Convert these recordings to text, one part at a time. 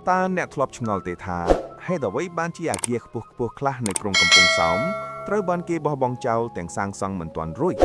តើអ្នកធ្លាប់ឆ្ងល់ទេថាហេតុអ្វីបានជាអាគារខ្ពស់ខ្ពស់ខ្លះនៅក្រុងកំពង់សោមត្រូវបានគេបោះបង់ចោលទាំងសាងសង់មិនទាន់រួច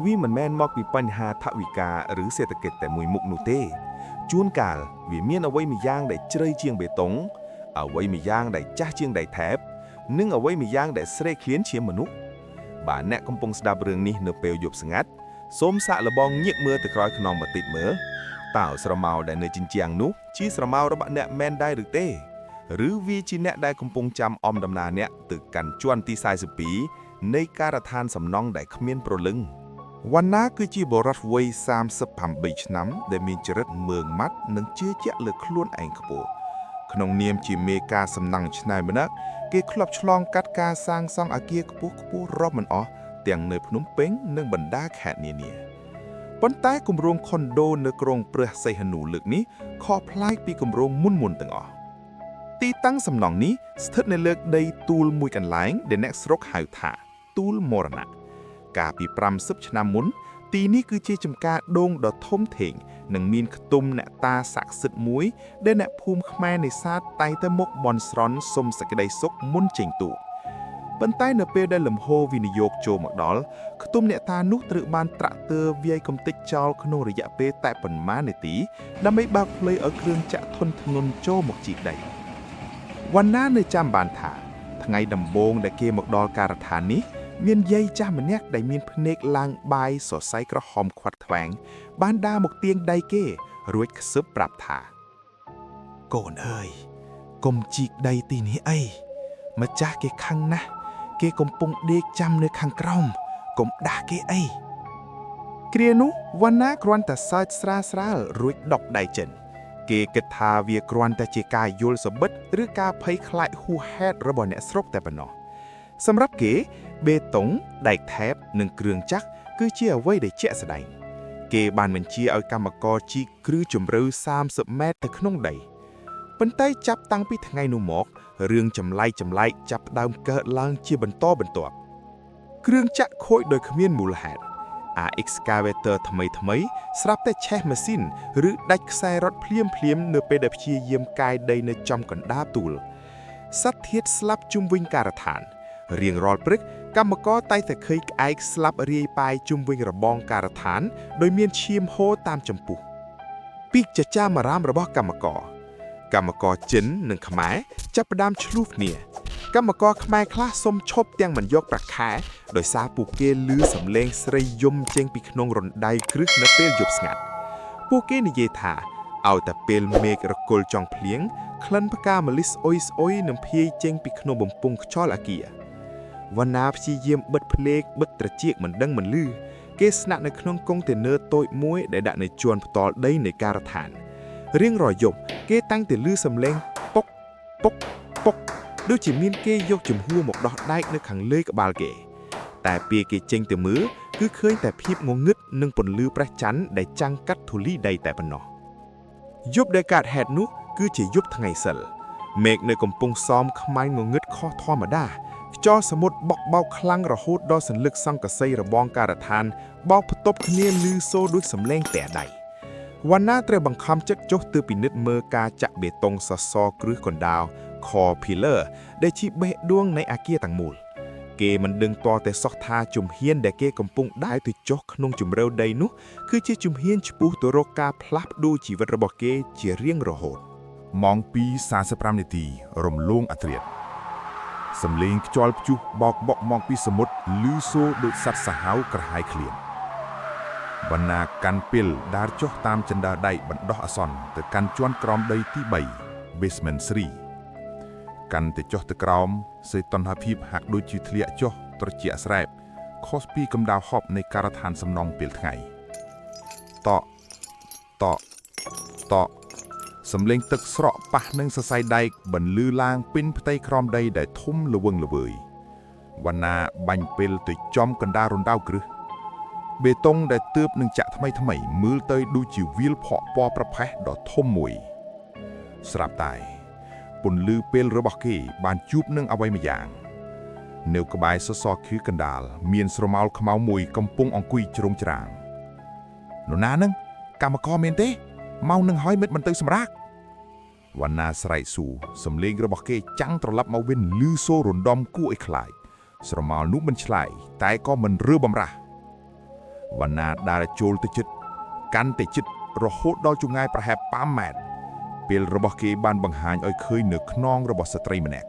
វាមិនមែនមកពីបញ្ហាថវិកាឬសេដ្ឋកិច្ចតែមួយមុខនោះទេ ជួនកាលវាមានអ្វីម្យ៉ាងដែលជ្រៅជាងបេតុងអ្វីម្យ៉ាងដែលចាស់ជាងដែកថែបនិងអ្វីម្យ៉ាងដែលស្រេកឃ្លានជាមនុស្សបាទអ្នកកំពុងស្ដាប់រឿងនេះនៅពេលយប់ស្ងាត់សូមសាកល្បងងាកមើលទៅក្រោយខ្នងបន្តិចមើលតើស្រមោលដែលនៅជញ្ជាំងនោះជាស្រមោលរបស់អ្នកមែនដែរឬទេ ឬវាជាអ្នកដែលកំពុងចាំអមដំណើរអ្នកទៅកាន់ជាន់ទី42នៃការដ្ឋានសំណង់ដែលគ្មានព្រលឹង វណ្ណាគឺជាបុរសវ័យ38ឆ្នាំដែលមានចរិតមឿងម៉ាត់និងជឿជាក់លើខ្លួនឯងខ្ពស់ក្នុងនាមជាមេការសំណង់ច្នៃម្នាក់គេធ្លាប់ឆ្លងកាត់ការសាងសង់អគារខ្ពស់ខ្ពស់រាប់មិនអស់ទាំងនៅភ្នំពេញនិងបណ្ដាខេត្តនានាប៉ុន្តែគម្រោងខុនដូនៅក្រុងព្រះសីហនុលើកនេះខុសប្លែកពីគម្រោងមុនៗទាំងអស់ទីតាំងសំណង់នេះស្ថិតនៅលើដីទួលមួយកន្លែងដែលអ្នកស្រុកហៅថាទួលមរណៈ កាលពី50ឆ្នាំមុន ទីនេះគឺជាចំការដូងដ៏ធំធេងនិងមានខ្ទមអ្នកតាស័ក្តិសិទ្ធិមួយដែលអ្នកភូមិខ្មែរនេសាទតែងតែមកបន់ស្រន់សុំសេចក្តីសុខមុនចេញទូកប៉ុន្តែនៅពេលដែលលំហូរវិនិយោគចូលមកដល់ខ្ទមអ្នកតានោះត្រូវបានត្រាក់ទ័រវាយកំទេចចោលក្នុងរយៈពេលតែប៉ុន្មាននាទីដើម្បីបើកផ្លូវឲ្យគ្រឿងចក្រធុនធ្ងន់ចូលមកជីកដី វណ្ណានៅចាំបានថា ថ្ងៃដំបូងដែលគេមកដល់ការដ្ឋាននេះ មានយាយចាស់ម្នាក់ដែលមានភ្នែកឡើងបាយសរសៃក្រហមខ្វាត់ខ្វាង បានដើរមកទាញដៃគេ រួចខ្សឹបប្រាប់ថា កូនអើយកុំជីកដីទីនេះអីម្ចាស់គេខឹងណាស់គេកំពុងដេកចាំនៅខាងក្រោមកុំដាស់គេអីគ្រានោះវណ្ណាគ្រាន់តែសើចស្រាលស្រាលរួចដុកដៃចិន គេគិតថាវាគ្រាន់តែជាការយល់សប្តិឬការភ័យខ្លាចហួសហេតុរបស់អ្នកស្រុកតែប៉ុណ្ណោះសម្រាប់គេបេតុងដែកថែបនិងគ្រឿងចក្រគឺជាអ្វីដែលជាក់ស្ដែងគេបានបញ្ជាឲ្យកម្មករជីកគ្រឹះជម្រៅ30ម៉ែត្រទៅក្នុងដីប៉ុន្តែចាប់តាំងពីថ្ងៃនោះមករឿងចម្លែកចម្លែកចាប់ផ្ដើមកើតឡើងជាបន្តបន្ទាប់គ្រឿងចក្រខូចដោយគ្មានមូលហេតុ អា excavator ថ្មីថ្មីស្រាប់តែឆេះម៉ាស៊ីនឬដាច់ខ្សែរត់ភ្លាមភ្លាមៗនៅពេលដែលព្យាយាមកាយដីនៅចំកណ្ដាលទួលសត្វធាតុស្លាប់ជុំវិញការដ្ឋានរៀងរាល់ព្រឹកកម្មករតែងតែឃើញក្អែកស្លាប់រាយប៉ាយជុំវិញរបងការដ្ឋានដោយមានឈាមហូរតាមចំពុះពីកចចាមអារាមរបស់កម្មករកម្មករចិននិងខ្មែរចាប់ផ្ដើមឆ្លោះគ្នាកម្មករខ្មែរខ្លះសុំឈប់ទាំងមិនយកប្រាក់ខែដោយសារពួកគេឮសំឡេងស្រីយំចេញពីក្នុងរណ្ដៅគ្រឹះនៅពេលយប់ស្ងាត់ ពួកគេនិយាយថាឲ្យតែពេលមេឃរកុលចង់ភ្លៀងក្លិនផ្កាម្លិះស្អុយស្អុយនឹងភាយចេញពីក្នុងបំពង់ខ្យល់អាគារវណ្ណាព្យាយាមបិទភ្លេកបិទត្រចៀកមិនដឹងមិនឮគេស្នាក់នៅក្នុងកុងតឺន័រតូចមួយដែលដាក់នៅជាន់ផ្ទាល់ដីនៃការដ្ឋានរៀងរាល់យប់គេតាំងតែឮសំឡេងពុកពុកពុកដូចជាមានគេយកជំហួរមកដោះដែកនៅខាងលើក្បាលគេ តែពេលគេចេញទៅមើលគឺឃើញតែភាពងងឹតនិងពន្លឺព្រះច័ន្ទដែលចាំងកាត់ធូលីដីតែប៉ុណ្ណោះយប់ដែលកើតហេតុនោះគឺជាយប់ថ្ងៃសិលមេឃនៅកំពង់សោមខ្មៅងងឹតខុសធម្មតាខ្យល់សមុទ្របក់បោកខ្លាំងរហូតដល់សន្លឹកសង្កសីរបងការដ្ឋានបោកផ្ទប់គ្នាឮសូរដូចសំឡេងតែដៃវណ្ណាត្រូវបង្ខំចិត្តចុះទៅពិនិត្យមើលការចាក់បេតុងសសរគ្រឹះកណ្ដាល core pillar ដែលជាបេះដូងនៃអាគារទាំងមូល គេមិនដឹងតតែសោះថាជំហានដែលគេកំពុងដើរទៅចុះក្នុងជម្រៅដីនោះគឺជាជំហានឆ្ពោះទៅរកការផ្លាស់ប្ដូរជីវិតរបស់គេជារៀងរហូត ម៉ោង2:45នាទីរំលងអាធ្រាត្រសំឡេងខ្យល់ព្យុះបោកបក់មកពីសមុទ្រឮសូរដូចសត្វសាហាវក្រហាយឃ្លានបណ្ណាកាន់ពេលដើរចុះតាមចិន្តាដៃបណ្ដោះអាសន្នទៅកាន់ជាន់ក្រោមដីទី3 Basement 3កាន់តែចុះទៅក្រោមសីតុណ្ហភាពហាក់ដូចជាធ្លាក់ចុះត្រជាក់ស្រែបខុសពីកម្ដៅហប់នៃការដ្ឋានសំណង់ពេលថ្ងៃតក់តក់តក់ សំឡេងទឹកស្រក់ប៉ះនឹងសរសៃដែកបន្លឺឡើងពេញផ្ទៃក្រោមដីដែលធំល្វឹងល្វើយវណ្ណាបាញ់ពេលទៅចំកណ្ដាលរណ្ដៅគ្រឹះបេតុងដែលទើបនឹងចាក់ថ្មីថ្មីមើលទៅដូចជាវាលភក់ពណ៌ប្រផេះដ៏ធំមួយស្រាប់តែពន្លឺពេលរបស់គេបានជួបនឹងអ្វីម្យ៉ាង នៅក្បែរសសរគ្រឹះកណ្ដាលមានស្រមោលខ្មៅមួយកំពុងអង្គុយជ្រុងច្រាងនរណានឹងកម្មករមែនទេម៉ោងនឹងហើយមិនមិនទៅសម្រាក វណ្ណាស្រែកស៊ូសំលេងរបស់គេចាំងត្រឡប់មកវិញលឺសូររំដំគួរឲ្យខ្លាចស្រមោលនោះមិនឆ្លើយតែក៏មិនរើបំរាស់វណ្ណាដើរចូលទៅជិតកាន់តែជិតរហូតដល់ចម្ងាយប្រហែល5ម៉ែត្រពេលរបស់គេបានបង្ហាញឲ្យឃើញនៅខ្នងរបស់ស្ត្រីម្នាក់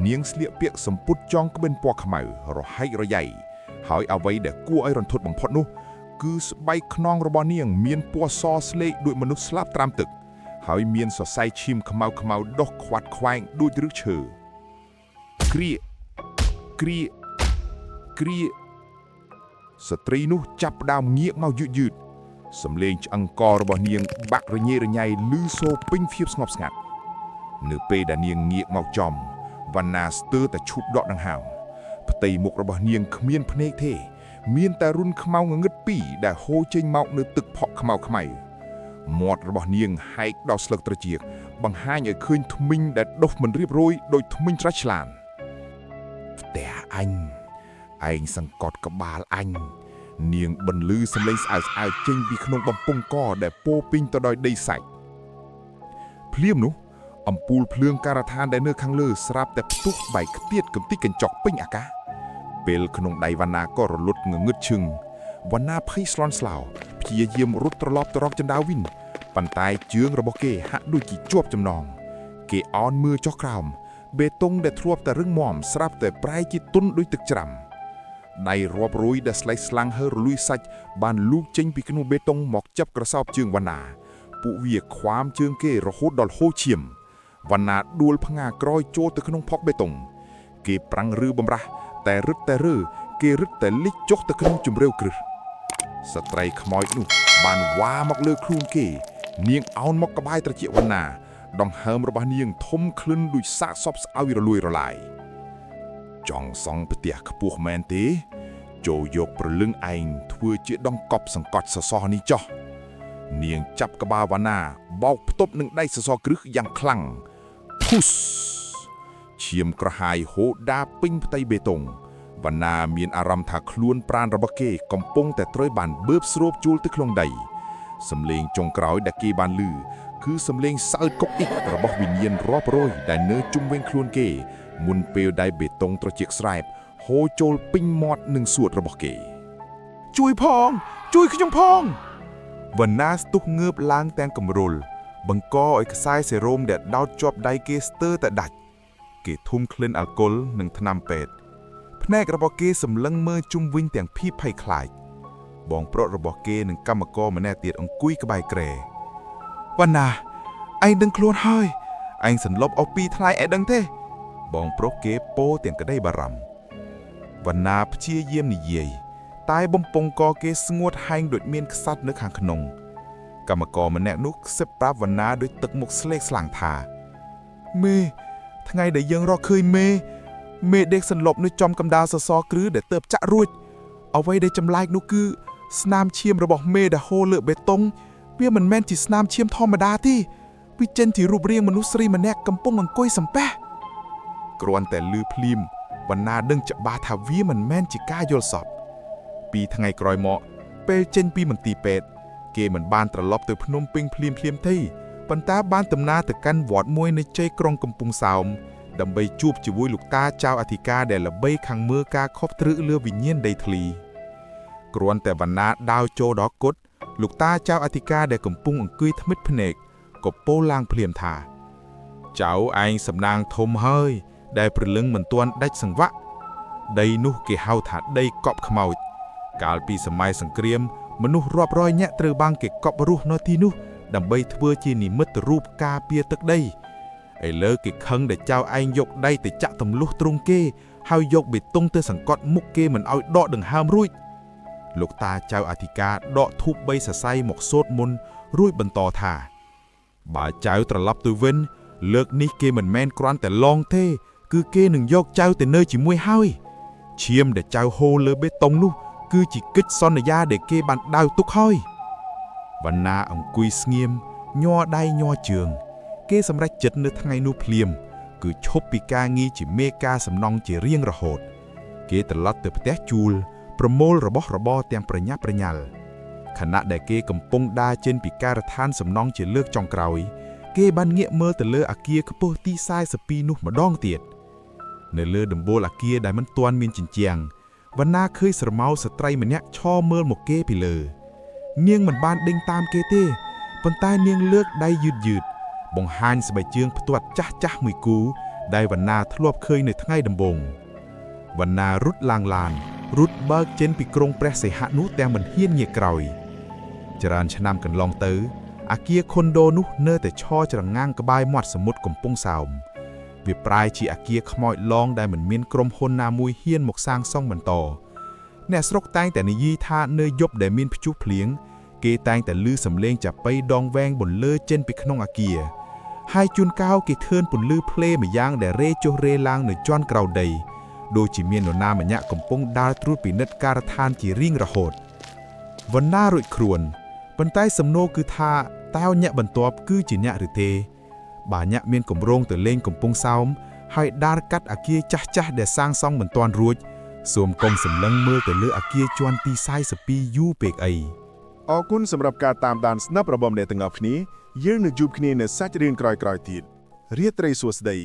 នាងស្លៀកពាក់សំពត់ចងក្បិនពណ៌ខ្មៅរហែករយៃហើយអ្វីដែលគួរឲ្យរន្ធត់បំផុតនោះ គឺស្បែកខ្នងរបស់នាងមានពណ៌សស្លេកដូចមនុស្សស្លាប់ត្រាំទឹក ហើយមានសរសៃឈាមខ្មៅខ្មៅដុះខ្វាត់ខ្វែងដូចឫសឈើគ្រាគ្រាគ្រាស្ត្រីនោះចាប់ផ្ដើមងាកមកយឺតយឺតសំលេងឆ្អឹងករបស់នាងបាក់រញ៉េរញ៉ៃឮសូរពេញភាពស្ងប់ស្ងាត់នៅពេលដែលនាងងាកមកចំវណ្ណាស្ទើរតែឈប់ដកដង្ហើមផ្ទៃមុខរបស់នាងគ្មានភ្នែកទេ មានតែរុនខ្មៅងងឹតពីរដែលហូរចេញមកនៅទឹកផក់ខ្មៅខ្មៅមាត់របស់នាងហែកដល់ស្លឹកត្រចៀកបង្ហាញឲ្យឃើញធ្មេញដែលដុះមិនរៀបរយដោយធ្មេញត្រាច់ឆ្លានផ្ទះអញឯងសង្កត់ក្បាលអញនាងបន្លឺសំឡេងស្អើស្អើចេញពីក្នុងបំពង់កដែលពោរពេញទៅដោយដីសាច់ភ្លាមនោះអំពូលភ្លើងការដ្ឋានដែលនៅខាងលើស្រាប់តែផ្ទុះបែកខ្ទាតកំទីកញ្ចក់ពេញអាកាស ពេលក្នុងដៃវណ្ណាក៏រលត់ងងឹតឈឹងវណ្ណាភ័យស្លន់ស្លោព្យាយាមរត់ត្រឡប់ទៅរកចណ្ដាវវិញប៉ុន្តែជើងរបស់គេហាក់ដូចជាជាប់ចំណង គេអោនមើលចុះក្រោមបេតុងដែលធ្លាប់តែរឹងមាំស្រាប់តែប្រែជាទន់ដូចទឹកច្រាំដៃរាប់រយដែលស្លេកស្លាំងហើរលួយសាច់បានលូកចេញពីក្នុងបេតុងមកចាប់ក្រសោបជើងវណ្ណាពួកវាខ្វាមជើងគេរហូតដល់ហូរឈាមវណ្ណាដួលផ្ងាក្រោយចូលទៅក្នុងផុកបេតុង គេប្រាំងឬបំរាស់តែរឹតតែរើគេរឹតតែលិចចុះទៅក្នុងជំរាវគ្រឹះស្ត្រីខ្មោចនោះបានវ៉ាមកលើខ្លួនគេ នាងអោនមកក្បែរត្រចៀកវណ្ណាដង្ហើមរបស់នាងធំក្លិនដូចសាកសពស្អុយរលួយរលាយចង់សង់ផ្ទះខ្ពស់មែនទេចូលយកប្រលឹងឯងធ្វើជាដងកប់សង្កត់សសរនេះចោះនាងចាប់ក្បាលវណ្ណាបោកផ្ទប់នឹងដៃសសរគ្រឹះយ៉ាងខ្លាំងភុស ឈាមក្រហាយហូរដាពេញផ្ទៃបេតុងវណ្ណាមានអារម្មណ៍ថាខ្លួនប្រាណរបស់គេកំពុងតែត្រូវបានបឺបស្រូបជួលទៅក្នុងដីសំលេងចុងក្រោយដែលគេបានឮគឺសំលេងសើចកុកអ៊ិករបស់វិញ្ញាណរាប់រយដែលនៅជុំវិញខ្លួនគេ មុនពេលដែលបេតុងត្រចៀកស្រែបហូរចូលពេញមាត់និងសួតរបស់គេ ជួយផង ជួយខ្ញុំផងវណ្ណាស្ទុះងើបឡើងទាំងគំរុលបង្កឲ្យខ្សែសេរ៉ូមដែលដោតជាប់ដៃគេស្ទើរតែដាច់ គេធុំក្លិនអាល់កុលនិងថ្នាំពេទ្យភ្នែករបស់គេសម្លឹងមើលជុំវិញទាំងភីភ័យខ្លាចបងប្រុសរបស់គេនិងកម្មករម្នាក់ទៀតអង្គុយក្បែរគ្រែវណ្ណាឯងដឹងខ្លួនហើយឯងសន្លប់អស់ពីថ្លៃឯងដឹងទេ បងប្រុសគេពោទាំងក្តីបារម្ភវណ្ណាព្យាយាមនិយាយតែបំពង់កគេស្ងួតហែងដូចមានខ្សាច់នៅខាងក្នុងកម្មករម្នាក់នោះខ្សឹបប្រាប់វណ្ណាដោយទឹកមុខស្លេកស្លាំងថាមេ ថ្ងៃដែលយើងរកឃើញមេមេដេកសន្លប់នៅចំកណ្ដាលសសរគ្រឹះដែលទៅចាក់រួចអ្វីដែលចម្លែកនោះគឺ ស្នាមឈាមរបស់មេដែលហូរលើបេតុងវាមិនមែនជាស្នាមឈាមធម្មតាទេវាចេញជារូបរាងមនុស្សស្រីម្នាក់កំពុងអង្គុយសំពះគ្រាន់តែលឺភ្លាមបណ្ណាដឹងច្បាស់ថាវាមិនមែនជាការយល់សប្តិពីថ្ងៃក្រោយមកពេលចេញពីមន្ទីរពេទ្យគេមិនបានត្រឡប់ទៅភ្នំពេញភ្លាមភ្លាមៗទេប៉ុន្តែបានដំណើរទៅកាន់វត្តមួយនៅជ័យក្រុងកំពង់សោមដើម្បីជួបជាមួយលោកតាចៅអធិការដែលល្បីខាងមើលការខົບទ្រឹលើវិញ្ញាណដីធ្លី គ្រាន់តែវណ្ណាដើរចូលដល់គុតលោកតាចៅអធិការដែលកំពុងអង្គុយថ្មិតភ្នែកក៏ពោលឡើងភ្លាមថា ចៅឯងសំណាងធំហើយ ដែលព្រលឹងមិនទាន់ដាច់សង្វាក់ដីនោះគេហៅថាដីកប់ខ្មោច កាលពីសម័យសង្គ្រាម មនុស្សរាប់រយនាក់ត្រូវបានគេកប់រស់នៅទីនោះ ដើម្បីធ្វើជានិមិត្តរូបការពារទឹកដីឥឡូវគេខឹងដែលចៅឯងយកដីទៅចាក់ទម្លុះទ្រង់គេ ហើយយកបេតុងទៅសង្កត់មុខគេមិនឲ្យដកដង្ហើមរួច លោកតាចៅអធិការដកធូបបីសរសៃមកសូត្រមុនរួចបន្តថា បើចៅត្រឡប់ទៅវិញ លើកនេះគេមិនមែនគ្រាន់តែឡងទេ គឺគេនឹងយកចៅទៅនៅជាមួយហើយឈាមដែលចៅហូរលើបេតុងនោះ គឺជាកិច្ចសន្យាដែលគេបានដៅទុកហើយវណ្ណាអង្គុយស្ងៀមញ័រដៃញ័រជើង គេសម្រេចចិត្តនៅថ្ងៃនោះភ្លាម គឺឈប់ពីការងារជាមេការសំណង់ជារៀងរហូត គេត្រឡប់ទៅផ្ទះជួល ប្រមូលរបស់របរទាំងប្រញាប់ប្រញាល់ខណៈដែលគេកំពុងដើរចេញពីការដ្ឋានសំណង់ជាលើកចុងក្រោយ គេបានងាកមើលទៅលើអាគារខ្ពស់ទី42នោះម្ដងទៀតនៅលើដំបូលអាគារដែលមិនទាន់មានជញ្ជាំងវណ្ណាឃើញស្រមោលស្ត្រីម្នាក់ឈរមើលមកគេពីលើ នាងមិនបានដេញតាមគេទេប៉ុន្តែនាងលើកដៃយឺតយឺតៗបង្ហាញស្បែកជើងផ្ទាត់ចាស់ចាស់ៗមួយគូដែលវណ្ណាធ្លាប់ឃើញនៅថ្ងៃដំបូងវណ្ណារត់ឡើងឡានរត់បើកចេញពីក្រុងព្រះសីហនុទាំងមិនហ៊ានងាកក្រោយ ច្រើនឆ្នាំកន្លងទៅ អាគារខុនដូនោះនៅតែឈរច្រងាងក្បែរមាត់សមុទ្រកំពង់សោមវាប្រែជាអាគារខ្មោចឡងដែលមិនមានក្រុមហ៊ុនណាមួយហ៊ានមកសាងសង់បន្តអ្នកស្រុកតែងតែនិយាយថានៅយប់ដែលមានព្យុះភ្លៀងគេតែងតែឮសំឡេងចាប៉ីដងវែងបន្លឺចេញពីក្នុងអាគារហើយជួនកាលគេធឿនពន្លឺភ្លេម្យ៉ាងដែលរេចុះរេឡើងនៅជាន់ក្រៅដីដូចជាមាននរណាម្នាក់កំពុងដើរត្រួតពិនិត្យការដ្ឋានជារៀងរហូត វណ្ណារួចខ្លួនប៉ុន្តែសំណួរគឺថាតើអ្នកបន្ទាប់គឺជាអ្នកឬទេ បើអ្នកមានគម្រោងទៅលេងកំពង់សោមហើយដារកាត់អាគារចាស់ចាស់ៗដែលសាងសង់មិនទាន់រួចសូមកុំសម្លឹងមើលទៅលើអាគារជាន់ទី42យូរពេកអី អរគុណសម្រាប់ការតាមដានស្នាប់របស់អ្នកទាំងអស់គ្នាយើងនឹងជួបគ្នានៅសាច់រឿងក្រោយៗទៀតរាត្រីសួស្តី